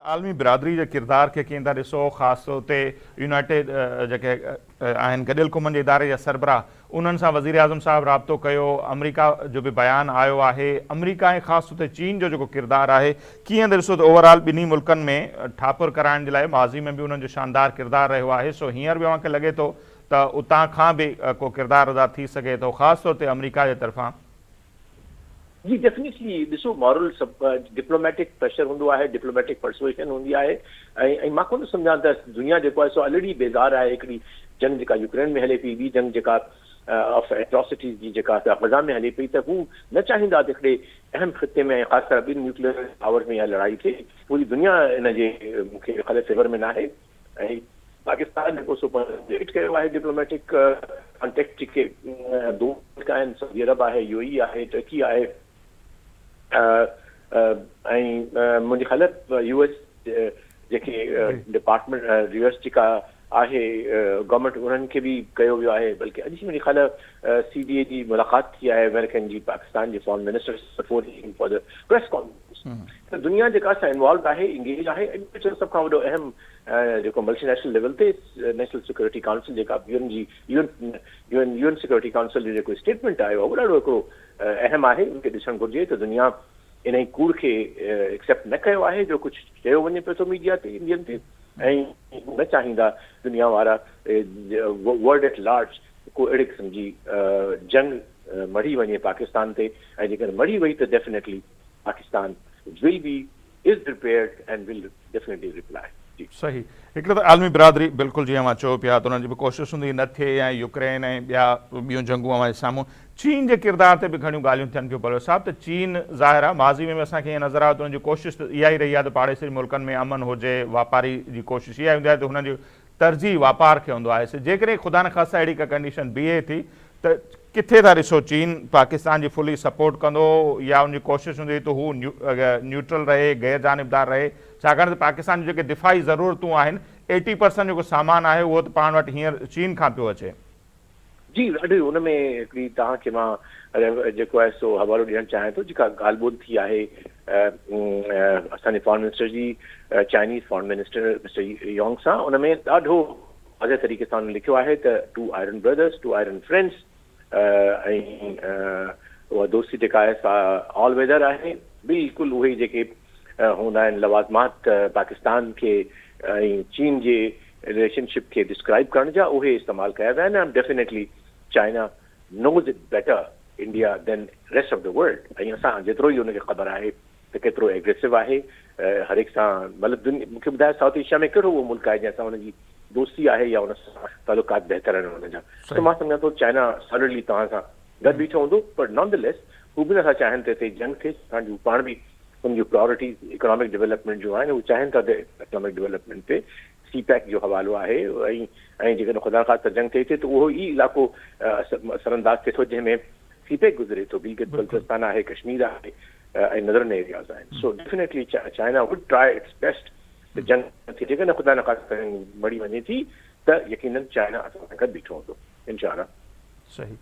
عالمي برادري جي ڪردار کي ڪيئن ٿا ڏسو، خاص طور تي يونائيٽيڊ جيڪي آهن گڏيل قومن جي اداري جا سربراهه، انهن سان وزيراعظم صاحب رابطو ڪيو، آمريڪا جو به بيان آيو آهي، آمريڪا ۽ خاص طور تي چين جو جيڪو ڪردار آهي ڪيئن ٿا ڏسو ته اوور آل ٻنهي ملڪن ۾ ٺاپر ڪرائڻ جي لاء ماضي ۾ به انهن جو شاندار ڪردار رهيو آهي، سو هينئر به اوهان کي لڳي ٿو ته اتان کان به ڪو ڪردار ادا ٿي سگهي ٿو خاص طور تي آمريڪا جي طرفان؟ جي ڊيفنيٽلي، ڏسو مورل ڊپلوميٽڪ پريشر هوندو آهي، ڊپلوميٽڪ پرسويشن هوندي آهي ۽ ۽ مان ڪونه سمجهان ته دنيا جيڪو آهي سو آلريڊي بيزار آهي. هڪڙي جنگ جيڪا يوڪرين ۾ هلي پئي، ٻي جنگ جيڪا آف ايٽراسٽيز جي جيڪا غزا ۾ هلي پئي، ته هو نه چاهيندا ته هڪڙي اهم خطي ۾ ۽ خاص طرح ٻن نيوڪليئر پاورز ۾ اها لڙائي ٿئي. پوري دنيا ان جي مون کي خيال فيور ۾ ناهي ۽ پاڪستان جيڪو سو پنهنجو ڪيو آهي ڊپلوميٽڪ ڪانٽيڪٽ، جيڪي دوست آهن، سعودي عرب آهي، يو اي آهي، ٽرڪي آهي ۽ منهنجي خيال يو ايس جيڪي ڊپارٽمينٽ، يو ايس جيڪا آهي گورنمينٽ، انهن کي به ڪيو ويو آهي، بلڪه اڄ منهنجي خيال سي ڊي اي جي ملاقات ٿي آهي آمريڪن جي پاڪستان جي foreign minister before for the press conference, ته دنيا جيڪا سا انوالوڊ آهي، انگيج آهي. ۽ ٻيو سڀ کان وڏو اهم جيڪو ملٽي نيشنل ليول تي نيشنل سيڪيورٽي ڪائونسل جيڪا يو اين جي U N U N U N security council جو جيڪو اسٽيٽمينٽ آيو آهي، اهو ڏاڍو هڪڙو اهم آهي. ان کي ڏسڻ گهرجي ته دنيا انهي ڪوڙ کي ايڪسيپٽ نه ڪيو آهي جو ڪجهه چيو وڃي پيو ٿو ميڊيا تي انڊين تي، ۽ نه چاهيندا دنيا وارا، ورلڊ ايٽ لارج، ڪو اهڙي قسم جي جنگ مڙهي وڃي پاڪستان تي، ۽ جيڪڏهن مڙهي وئي ته definitely Pakistan will be is prepared and will definitely reply. جي. صحيح. هڪڙو ته عالمي برادري بلڪل جيئن اوهان چئو پيا ته انهن جي به ڪوشش هوندي نه ٿئي ۽ يوڪرين ۽ ٻيا ٻيون جنگون اوهان جي سامهون. چين جي ڪردار تي به گهڻيون ڳالهيون ٿين پيون بلوچ صاحب، ته چين ظاهر آهي ماضي ۾ به اسان کي ائين نظر آيو ته انهن جي ڪوشش ته اها ئي رهي آهي ته پاڙيسري ملڪن ۾ امن هجي، واپاري جي ڪوشش اها هوندي آهي ته هنن جي ترجيح واپار کي هوندو آهي، سو جيڪڏهن خدا نخواسته اهڙي ڪا ڪنڊيشن بيهي ٿي ته ڪٿي ٿا ڏسو چين پاڪستان جي فلي سپورٽ ڪندو يا ان جي ڪوشش هوندي ته هو نيوٽرل رهي، غير جانبدار رهي، ڇاڪاڻ ته پاڪستان جون جيڪي دفاعي ضرورتون آهن ايٽي پرسنٽ جيڪو سامان آهي اهو ته پاڻ وٽ هينئر چين کان پيو اچي. جي ڏاڍي ان ۾ هڪڙي توهان کي مان جيڪو آهي سو حوالو ڏيڻ چاهيان ٿو، جيڪا ڳالهه ٻولهه ٿي آهي اسان جي فارن منسٽر جي Chinese foreign minister mister Yang سان، ان ۾ ڏاڍو واضح طريقي سان ان لکيو آهي ته two iron brothers, two iron friends, ۽ اها دوستي جيڪا آهي سا آل ويدر آهي. بلڪل اهي جيڪي هوندا آهن لوازمات پاڪستان کي ۽ چين جي رليشن شپ کي ڊسڪرائب ڪرڻ جا، اهي استعمال ڪيا ويا آهن ۽ definitely China knows it better India than rest of the world, ۽ اسان جيترو ئي ان کي خبر آهي ته ڪيترو ايگريسو آهي هر هڪ سان. مطلب دنيا مون کي ٻڌايو سائوٿ ايشيا ۾ ڪهڙو اهو ملڪ آهي جنهن سان ان جي دوستي آهي يا ان سان تعلقات بهتر آهن ان جا؟ ته مان سمجهان ٿو چائنا سالڊلي توهان سان گڏ بيٺو هوندو، پر نان the ليس هو به نٿا چاهين ته هتي جنگ ٿئي، ڇاڪاڻ جو هو پاڻ به ان جون پرائرٽيز اڪنامڪ ڊولپمينٽ جون آهن، هو چاهين ٿا ته اڪنامڪ ڊولپمينٽ تي سي پيڪ جو حوالو آهي ۽ ۽ جيڪڏهن خدا نخواسته جنگ ٿئي ٿي ته اهو ئي علائقو اثرانداز ٿئي ٿو جنهن ۾ سي پيڪ گذري ٿو، گلگت بلتستان آهي، ڪشمير آهي ۽ نظرن ايرياز آهن. So definitely China would try its best ته جنگ نه ٿئي. جيڪڏهن خدا نخواسته جنگ مڙي وڃي ٿي ته يقينن چائنا اسان سان گڏ بيٺو هوندو انشاء الله. صحيح.